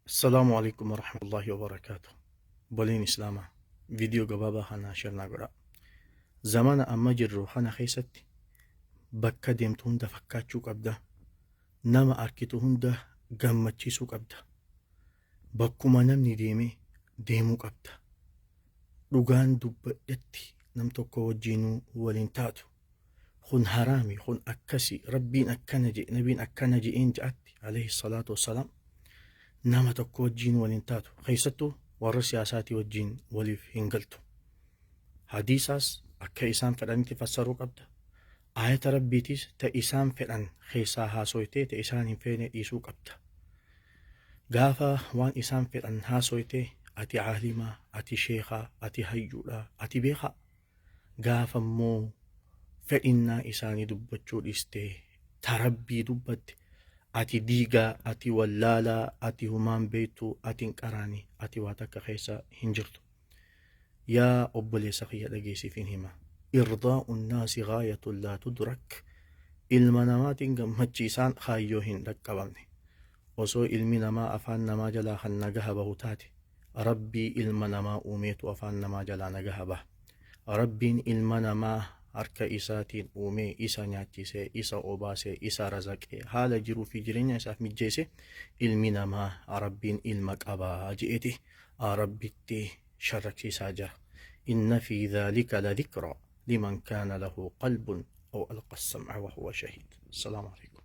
Assalaamu Aleykum Warahmatullahi Wabarakaatuh. Obboleen Islaamaa, viidiyoo gabaabaa kana share naa godhaa. Zamana amma jirru kana keessatti bakka deemtu hunda fakkaachuu qabda. Nama arkitu hunda gammachiisuu qabda. Bakkuma namni deeme deemuu qabda. Dhugaan dubbadhetti nam tokko wajjiinuu waliin taatu. Kun haraami, kun akkasi, Rabbiin akkana je'e, Nabiin akkana je'een je'atti, alayhi salaatu wassalaam, nama tokko wajjiin waliin taatu. Keessattuu warra siyaasaatii wajjiin waliif hin galtu. Hadiisaas akka isaan fedhanitti fassaruu qabda. Aayata Rabbiitiis ta isaan fedhan keessaa haasoytee ta isaan hin feene dhiisuu qabda. Gaafa waan isaan fedhan haasoyte ati caalimaa, ati sheekhaa, ati hayyuudha, ati beekaa. Gaafa immoo fedhinnaa isaanii dubbachuu dhiistee ta Rabbii dubbatte, ati diigaa, ati wallaalaa, ati humaan beektu, ati hin qaraane, ati waa takka keessa hin jirtu. Yaa obboleessa kiyya dhageessiifin hima. Irdaa'u naasi gaayatun laa tudrak. Ilma namaatiin gammachiisaan kaayyoo hin dhaqqabamne. Osoo ilmi namaa afaan namaa jalaa kan nagaha bahu taate, Rabbii ilma namaa uumeetu afaan namaa jalaa nagaha baha. Rabbiin ilma namaa harka isaatiin uumee, isa nyaachisee, isa obaasee, isa razaqee, haala jiruu fi jireenya isaaf mijjeesse, ilmi namaa Rabbiin ilma qaba je'eeti Rabbitti sharraksiisaa jira. Inna fi dhaalika la dhikra liman kaana lahu qalbun aw alqa as-sam'a wa huwa shahiid. Assalaamu alaikum.